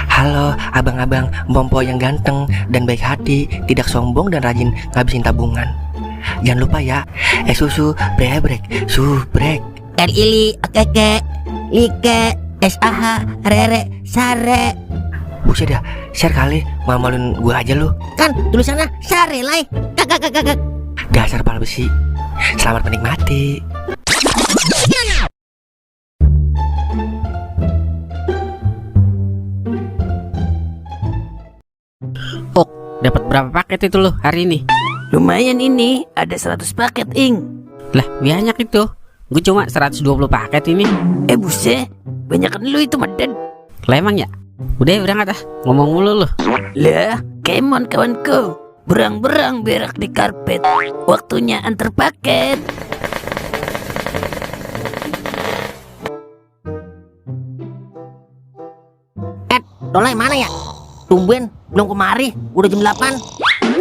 Halo abang-abang Bompo yang ganteng dan baik hati, tidak sombong dan rajin ngabisin tabungan. Jangan lupa ya, susu brebrek, subrek. Ili, keke, like, SAH, rere, sare. Buset dah, share kali, malu-maluin gua aja lu. Kan tulisannya sare lai. Kakak. Dasar pala besi. Selamat menikmati. Oh, dapat berapa paket itu lo hari ini? Lumayan ini, ada 100 paket, Ing. Lah, banyak itu. Gue cuma 120 paket ini. Buset, banyakan lu itu Madan. Lah emang ya? Udah berangkat ah, ngomong mulu lu. Lah, kemon kawanku. Berang-berang berak di karpet. Waktunya antar paket. Dolai mana ya? Tumben belum kemari, udah jam 8.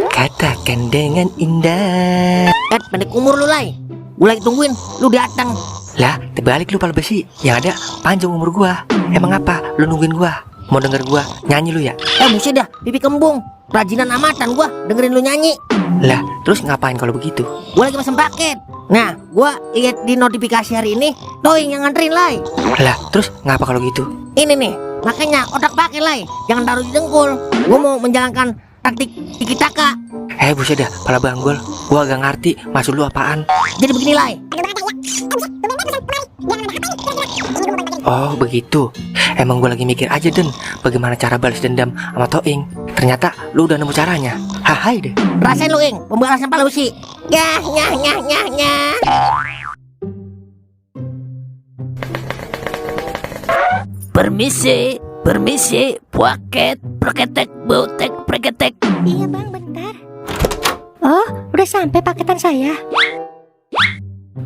Katakan dengan indah. Pendek umur lu lai. Gue lagi tungguin, lu datang. Lah, terbalik lu pala besi. Yang ada panjang umur gua. Emang apa? Lu nungguin gua? Mau denger gua nyanyi lu ya? Buset dah, pipi kembung. Rajinan amatan gua dengerin lu nyanyi. Lah, terus ngapain kalau begitu? Gua lagi pesen paket. Nah, gua lihat di notifikasi hari ini Toing yang nganterin lai. Lah, terus ngapa kalau gitu? Ini nih, makanya otak pakai lai. Jangan taruh di dengkul. Gua mau menjalankan taktik tiki taka. Buset dah, pala banggol. Gua agak ngerti maksud lu apaan. Jadi begini lai. Oh begitu. Emang gue lagi mikir aja Den, bagaimana cara balas dendam sama Toing. Ternyata lu udah nemu caranya. Hai deh. Rasain lu Ing, pembalasan pala besi. Nyah. Permisi, paket, preketek, bautek, preketek. Iya bang, bentar. Oh, udah sampai paketan saya.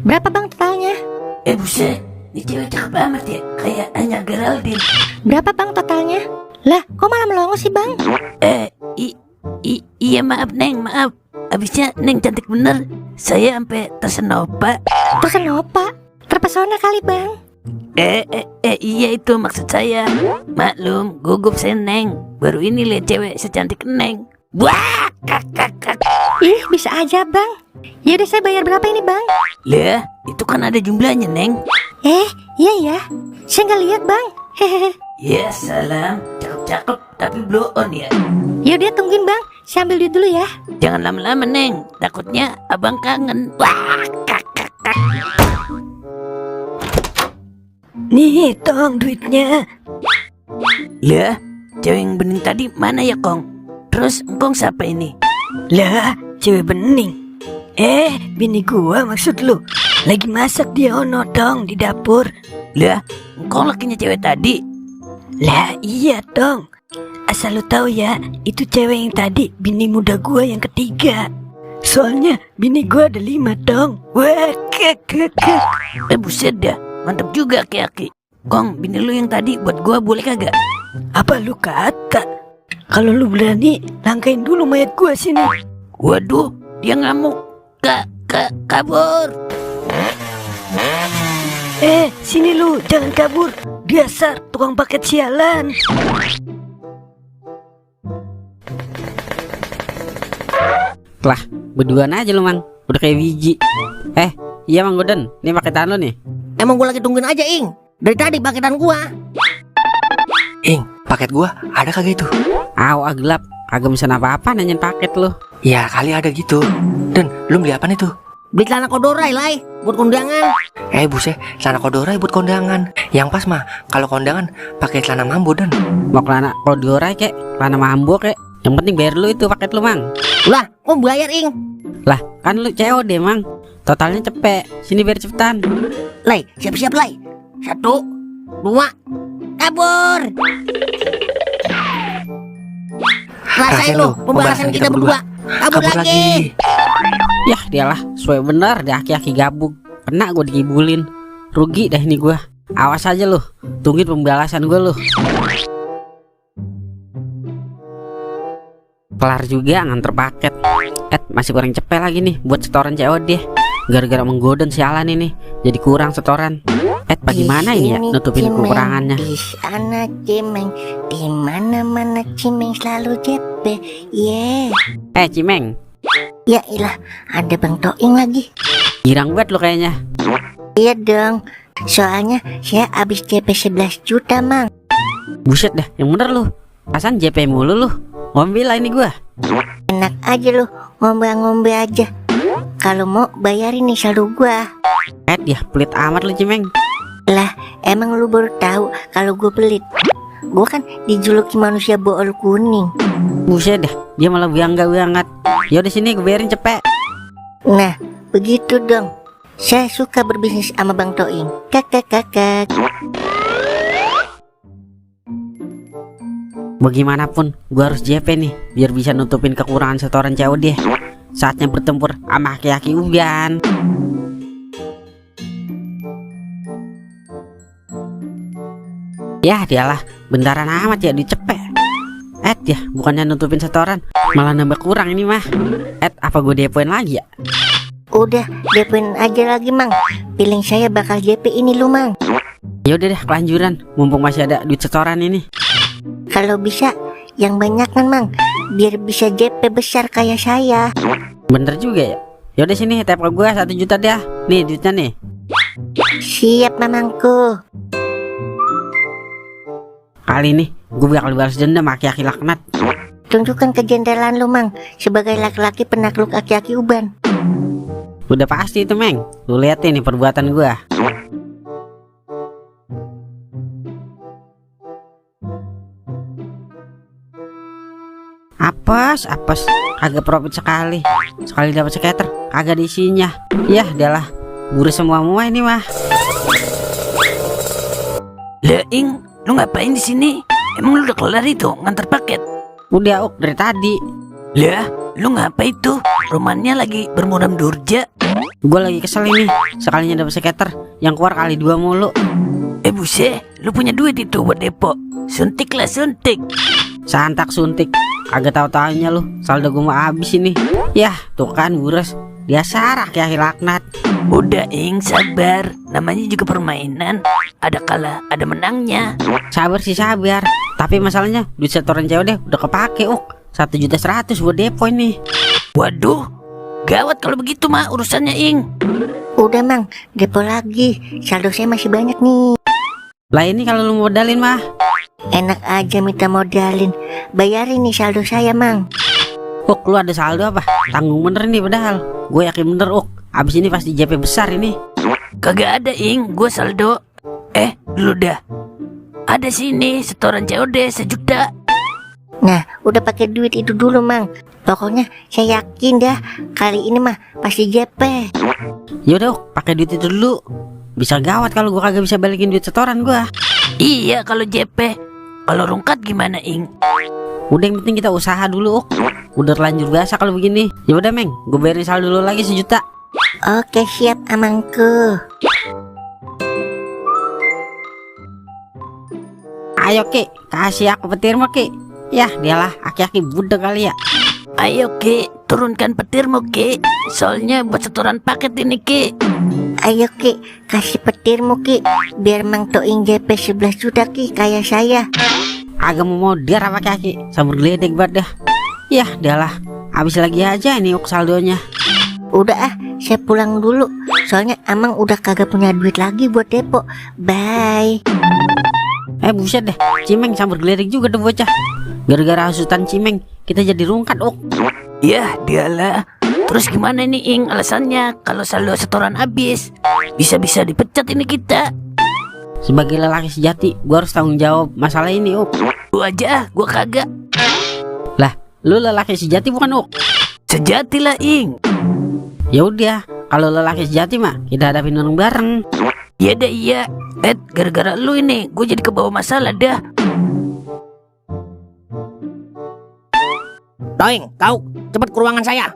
Berapa bang totalnya? Buset, ini cewek cakep amat ya. Kayak Anya Geraldine. Berapa bang totalnya? Lah, kok malah melongo sih bang? Iya maaf Neng, maaf. Abisnya Neng cantik bener. Saya sampai tersenopa. Tersenapa? Terpesona kali bang. Iya itu maksud saya. Maklum, gugup saya Neng. Baru ini lihat cewek secantik Neng. Wah, kakak. Ih, bisa aja bang. Ya udah, saya bayar berapa ini bang? Lah, itu kan ada jumlahnya Neng. Iya ya. Saya nggak lihat bang. Hehehe. Ya salam, cakep tapi blow on ya. Ya udah, tungguin bang. Saya ambil duit dulu ya. Jangan lama-lama Neng, takutnya abang kangen. Wah, kakak. Nih, tong duitnya. Lah, cewek yang bening tadi mana ya Kong? Terus Kong siapa ini? Lah, cewek bening. Bini gua maksud lu. Lagi masak dia ono dong di dapur. Lah, Kong lakinya cewek tadi. Lah, iya dong. Asal lu tahu ya, itu cewek yang tadi bini muda gua yang ketiga. Soalnya bini gua ada 5 dong. Wah, kakak. Buset dah, mantap juga aki-aki. Kong, bini lu yang tadi buat gua boleh kagak? Apa lu kata? Kalau lu berani, langkain dulu mayat gua sini. Waduh, dia ngamuk. Kabur. Sini lu, jangan kabur. Dasar tukang paket sialan. Lah, berduaan aja lu mang. Udah kayak biji. Iya Mang Goden, ini paketan lu nih. Emang gua lagi tungguin aja Ing. Dari tadi paketan gua. Ing, paket gua ada kagak itu? Gelap. Kagak bisa apa-apa nanyain paket lu. Ya kali ada gitu. Dan lu beli apaan itu? Beli celana kodorai lai buat kondangan. Buset, celana kodorai buat kondangan. Yang pas mah kalau kondangan pakai celana mambo Dan. Mau celana kodorai kek, celana mambo kek. Yang penting bayar lu itu paket lu Mang. Lah, kok bayar Ing? Lah, kan lu COD Mang. Totalnya cepet. Sini biar cepetan. Lai, siap-siap lai. 1, 2, kabur. Rasain lu pembalasan kita berdua. Kabur lagi. Yah dialah, sesuai bener deh aki-aki gabung. Kena gue dikibulin. Rugi dah ini gue. Awas aja lu, tungguin pembalasan gue lu. Kelar juga nganter paket. Masih kurang cepet lagi nih buat setoran COD. Gara-gara menggoden sialan ini, jadi kurang setoran. Bagaimana ini ya nutupin kekurangannya? Di sana Cimeng, di mana-mana Cimeng selalu JP. Cimeng, Ya ilah, ada Bang Toing lagi. girang banget lo kayaknya. Iya dong, soalnya saya habis JP 11 juta Mang. Buset dah, yang bener lu. Pasan JP mulu lu. Ngombe lah ini gua. Enak aja lu, ngombe-ngombe aja. Kalau mau bayarin nih saldo gua. Ya pelit amat lu Cimeng. Lah, emang lu baru tahu kalau gue pelit? Gue kan dijuluki manusia bool kuning. Buset dah, dia malah biangga banget. Yaudah sini gue bayarin cepet. Nah, begitu dong. Saya suka berbisnis sama Bang Toing. Kakak. Bagaimanapun, gue harus JP nih biar bisa nutupin kekurangan setoran COD. Saatnya bertempur sama aki-aki uban. Ya dialah, bentaran amat ya dicepet. Ya, bukannya nutupin setoran, malah nambah kurang ini mah. Apa gue depoin lagi ya? Udah, depoin aja lagi Mang. Feeling saya bakal JP ini lu Mang. Yaudah deh, kelanjuran. Mumpung masih ada duit setoran ini. Kalau bisa, yang banyak kan Mang. Biar bisa JP besar kayak saya. Bener juga ya. Yaudah sini, tap ke gue 1 juta dah. Nih duitnya nih. Siap Mamangku. Kali ini gue bakal balas dendam aki-aki laknat. Tunjukkan kejendelan lu Mang. Sebagai laki-laki penakluk aki-aki uban. Udah pasti itu Meng. Lu lihat nih perbuatan gue. Apes, kagak profit sekali. Sekali dapat skater, kagak diisinya. Yah, dialah, buru semua ini mah. Lah Ing, lu ngapain di sini? Emang lu udah kelar itu nganter paket? Udah dari tadi. Lah, lu ngapain itu? Romannya lagi bermuram durja. Gue lagi kesel ini. Sekalinya dapat skater, yang keluar kali 2 mulu. Buset, lu punya duit itu buat depo. Suntik lah suntik. Santak suntik. Agak tahu-taunya lu, saldo gue mau habis ini. Yah, tuh kan Bures. Dia sarak ya laknat. Udah Ing, sabar. Namanya juga permainan. Ada kalah, ada menangnya. Sabar sih sabar. Tapi masalahnya duit setoran COD udah kepake 1.100.000 buat depo ini. Waduh, gawat kalau begitu mah urusannya Ing. Udah Mang, depo lagi. Saldo saya masih banyak nih. Lah ini kalau lu modalin mah. Enak aja minta modalin. Bayarin nih saldo saya Mang. Lu ada saldo apa? Tanggung bener nih padahal. Gue yakin bener abis ini pasti JP besar ini. Kagak ada Ing, gue saldo. Dulu dah. Ada sini setoran COD 1 juta. Nah, udah pakai duit itu dulu Mang. Pokoknya saya yakin dah kali ini mah pasti JP. Yaudah pakai duit itu dulu. Bisa gawat kalau gue kagak bisa balikin duit setoran gue. Iya kalau JP. Kalau rungkat gimana Ing? Udah yang penting kita usaha dulu Udah terlanjur biasa kalau begini. Ya udah Meng, gue bayarin saldo dulu lagi 1 juta. Oke siap Amangku. Ayo Ki, kasih aku petirmu Ki. Yah dialah aki-aki budak kali ya. Ayo Ki, turunkan petirmu Ki. Soalnya buat setoran paket ini Ki. Ayo Ki, kasih petirmu Ki. Biar Mang Toing JP 11 juta Ki kayak saya. Agak mau modar apa kaki, sambur geledek banget dah. Yah dialah, habis lagi aja ini saldonya. Udah saya pulang dulu. Soalnya Amang udah kagak punya duit lagi buat depo. Bye. Buset deh, Cimeng sambur geledek juga tuh bocah. Gara-gara hasutan Cimeng, kita jadi rungkat Yah dialah. Terus gimana nih Ing alasannya kalau saldo setoran habis? Bisa-bisa dipecat ini kita. Sebagai lelaki sejati, gua harus tanggung jawab masalah ini Lu aja, gua kagak. Lah, lu lelaki sejati bukan Sejati lah Ing. Ya udah, kalau lelaki sejati mah kita hadapin bareng. Ya dah iya. Gara-gara lu ini gue jadi kebawa masalah dah. Toing, kau cepat ke ruangan saya.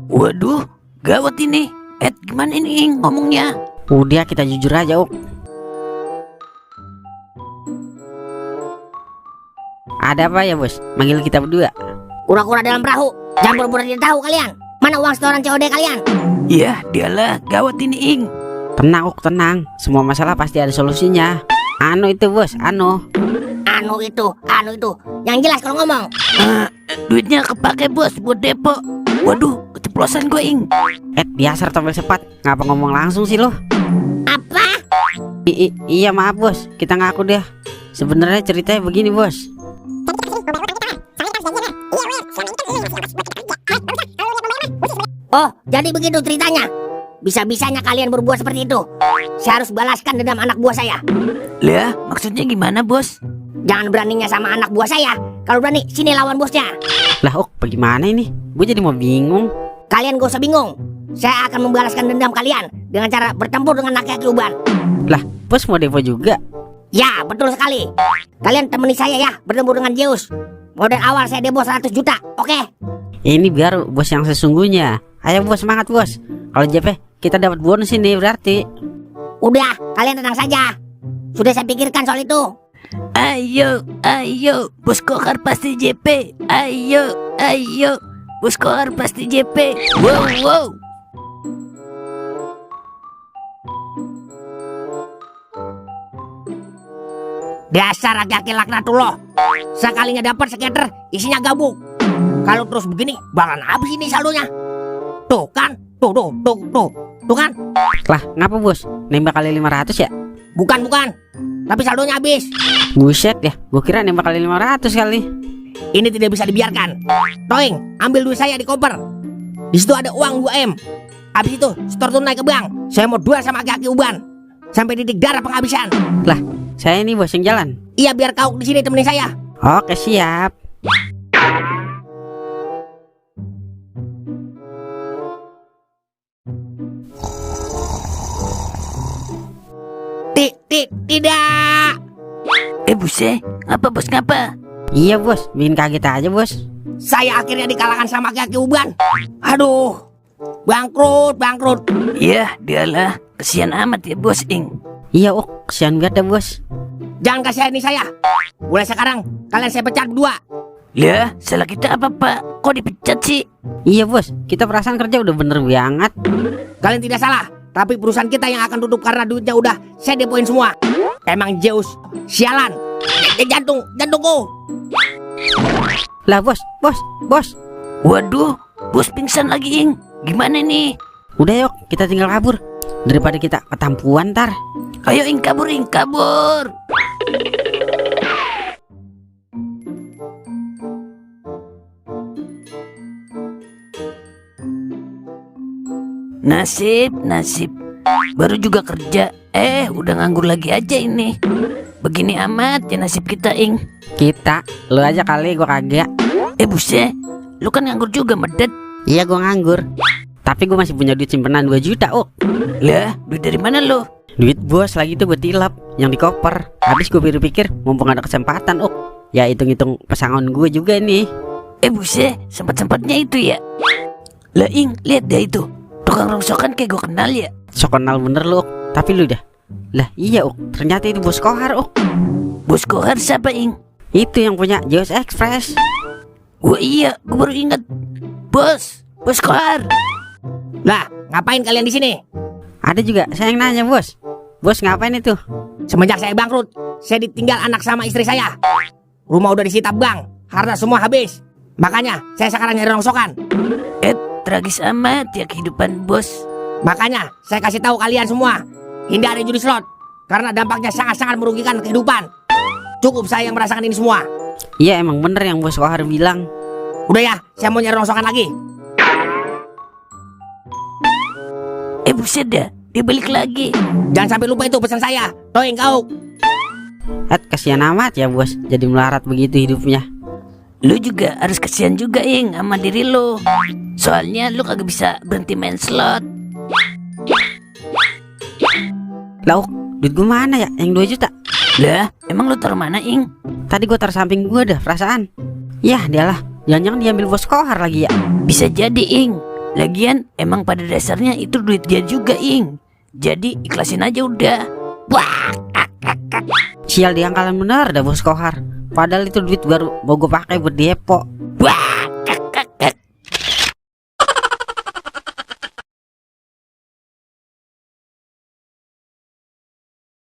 Waduh, gawat ini. Gimana ini Ing ngomongnya? Udah kita jujur aja Ada apa ya bos? Manggil kita berdua. Kura-kura dalam perahu. Jangan pura-pura tidak tahu kalian. Mana uang setoran COD kalian? Iya, dialah gawat ini Ing. Tenang Uk, tenang. Semua masalah pasti ada solusinya. Anu itu bos, anu. Anu itu. Yang jelas kalau ngomong. Duitnya kepake bos buat depo. Waduh, keceplosan gue ing. Biasa tombol sepat. Ngapa ngomong langsung sih lo? Apa? Iya maaf bos, kita ngaku deh. Sebenarnya ceritanya begini bos. Oh, jadi begitu ceritanya. Bisa-bisanya kalian berbuat seperti itu. Saya harus balaskan dendam anak buah saya. Lah, maksudnya gimana bos? Jangan beraninya sama anak buah saya. Kalau berani, sini lawan bosnya. Lah Uk, bagaimana ini? Gue jadi mau bingung. Kalian gak usah bingung. Saya akan membalaskan dendam kalian dengan cara bertempur dengan laki-laki uban. Lah, bos mau depo juga? Ya, betul sekali. Kalian temani saya ya, bertempur dengan Zeus. Modal awal saya depo 100 juta, oke? Ini biar bos yang sesungguhnya. Ayo bos, semangat bos. Kalau JP, kita dapat bonus ini berarti. Udah, kalian tenang saja. Sudah saya pikirkan soal itu. Ayo, bos Kohar pasti JP. Ayo, bos Kohar pasti JP. Wow. Dasar laki-laki laknatullah. Sekalinya dapat skater, isinya gabung. Kalau terus begini, bakalan habis ini saldonya. Tuh kan, tuh kan. Lah, ngapa bos? Nembak kali 500 ya? Bukan. Tapi saldonya habis. Buset ya, gue kira nembak kali 500 kali. Ini tidak bisa dibiarkan. Toing, ambil duit saya di koper. Di situ ada uang 2M. Habis itu, setor tunai ke bank. Saya mau duel sama kaki uban sampai titik darah penghabisan. Lah, saya ini bos yang jalan. Iya, biar kau di sini temenin saya. Oke, siap. Tidak. Buset, apa bos ngapa? Iya bos, bikin kaget aja bos. Saya akhirnya dikalahkan sama kaki uban. Aduh, bangkrut. Ya, dialah. Kesian amat ya bos ing. Iya Uk, kesian banget dah bos. Jangan kasihani saya. Mulai sekarang kalian saya pecat berdua. Lah, salah kita apa pak? Kok dipecat sih? Iya bos, kita perasaan kerja udah bener banget. Kalian tidak salah, tapi perusahaan kita yang akan tutup karena duitnya udah saya depoin semua. Emang Zeus, sialan. Jantungku. Lah bos. Waduh, bos pingsan lagi ing. Gimana nih? Udah yuk, kita tinggal kabur. Daripada kita ketampuan ntar. Ayo ing kabur. Nasib. Baru juga kerja, udah nganggur lagi aja ini. Begini amat ya nasib kita ing. Kita, lu aja kali, gua kagak. Buset, lu kan nganggur juga medet. Iya gua nganggur. Tapi gua masih punya duit simpenan 2 juta Uk. Lah, duit dari mana lu? Duit bos lagi tuh gue tilap yang di koper. Habis gue pikir-pikir mumpung ada kesempatan Uk, ya hitung-hitung pesangon gue juga nih. Buset, sempat-sempatnya itu ya. Lah ing, lihat deh itu. Tukang rongsokan kayak gue kenal ya. Sok kenal bener lu Uk. Tapi lu dah. Lah iya Uk, ternyata itu bos Kohar Uk. Bos Kohar siapa ing? Itu yang punya Zeus Express. Wah iya, gue baru ingat. Bos Kohar. Lah, ngapain kalian di sini? Ada juga saya yang nanya bos. Bos ngapain itu? Semenjak saya bangkrut, saya ditinggal anak sama istri saya. Rumah udah disita bank, harta semua habis. Makanya saya sekarang nyari rongsokan. Tragis amat ya kehidupan bos. Makanya saya kasih tahu kalian semua, hindari judi slot karena dampaknya sangat-sangat merugikan kehidupan. Cukup saya yang merasakan ini semua. Iya emang bener yang bos Kohar bilang. Udah ya, saya mau nyari rongsokan lagi. Buset dah, dia balik lagi. Jangan sampai lupa itu pesan saya. Toing kau. Kasihan amat ya bos, jadi melarat begitu hidupnya. Lu juga harus kasihan juga ing sama diri lu. Soalnya lu kagak bisa berhenti main slot. Lah Uk, duit gue mana ya yang 2 juta? Lah, emang lu taruh mana ing? Tadi gue taruh samping gue dah perasaan. Yah dialah, jangan-jangan diambil bos Kohar lagi ya. Bisa jadi ing. Lagian emang pada dasarnya itu duit dia juga ing. Jadi ikhlasin aja udah. Wah, Sial diangkalan bener dah bos Kohar. Padahal itu duit baru mau gue pakai buat depo. wah.